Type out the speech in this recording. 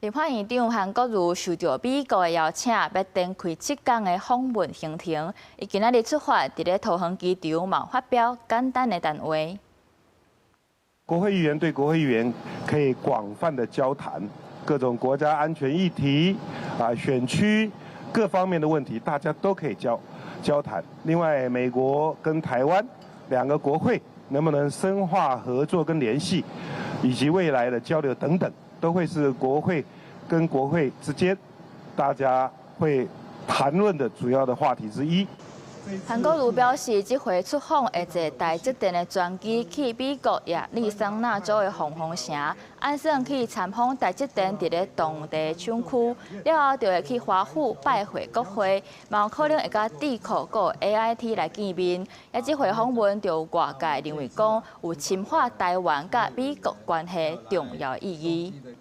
立法院長韓國瑜受著美國的邀請，欲展開7天的訪問行程。伊今仔日出發，佇咧桃園機場嘛發表簡單的談話。國會議員對國會議員可以廣泛的交談，各種國家安全議題啊、選區各方面的問題，大家都可以交談。另外，美國跟台灣兩個國會能不能深化合作跟聯繫，以及未來的交流等等，都會是國會跟國會之間大家會談論的主要的話題之一。韓國瑜表示，這回出訪會坐台積電的專機去美國亞利桑那州的黃蜂城，按算去參訪台積電佇咧當地廠區，了後就會去華府拜會國會，嘛有可能會佮智庫佮 AIT 來見面。啊，這回訪問就有外界認為講有深化台灣佮美國關係重要意義。